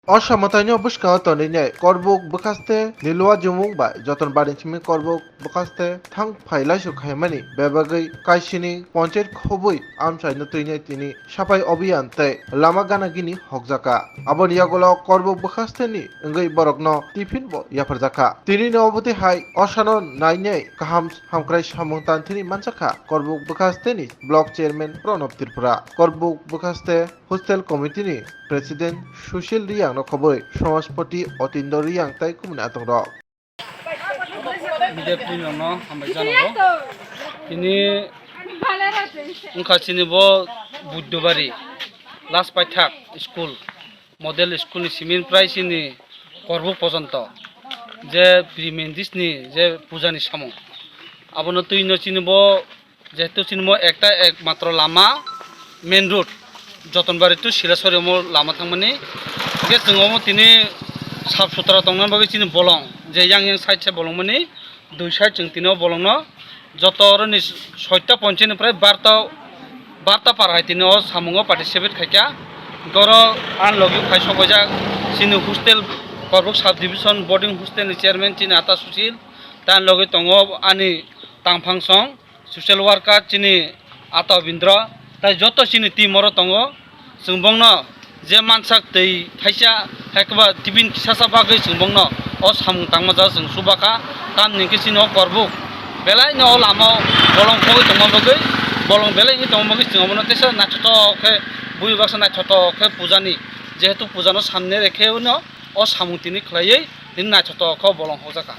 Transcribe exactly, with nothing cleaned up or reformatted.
O samataino bwskango tonwi nai Korbuk bwkhaste Nilua Jumung bai Joton Baring simi Korbuk bwkhaste thang phai laisu khaimani bebagwi kaisini ponchait khobwi amchaino twinai tini sapai obiyan tei lama gana gini hokjakha. Aboni yagulo Korbuk bwkhasteni wngwi borokno tiffin bo yapharjakha. Tinino obotwi hai osano nainai kaham hamkrai samung tanthini manjakha Korbuk bwkhasteni block chairman Pranab Tripura. Korbuk bwkhaste Hostel Committee ni President Sushil Riyang no khobwi Samajpati Otindo Riyang tai kumni atongrok. Media team rokno hambai janago. Tini wngkha chini bo Buddhobari last paithak school, model school ni simin prai chini Korbuk pojonto je Primindis ni je puja ni samung abono twi no chini bo Jehetu chini mo ekta ekmatro lama main road Jotonbari to Silasori omo lama thangmani. Hingke chwng omo tini sap sutra tongna bagwi chini bolong je yang yang side se bolong mani dui side chwng tini o bolongno joto oroni soita ponchini prai barta barta par hai tini o samungo participate khaikha. Goro ang logi phai sokojak chini hostel Korbuk sub division boarding hostel ni chairman chini Ata Sushil tang logi tongo ani tangphang song. Social worker chini Ata Obindra, tai joto chini team oro tongo. Chwng bongno je mansak twi thaisa, hai khe ba tiffin kisa sa bagwi chwng bongno o samung tangma ja chwng chubakha. Tamni hwnkhe chini o Korbuk belai no o lama o bolong khogwi tongma bagwi, bolong belai wngwi tongma bagwi chwng omono teisa naithotok khe bui baksa naithotok khe puja ni, jehetu puja no samne rekhe no o samung tini khlaiwi tini naithotok khe o bolong hokjakha.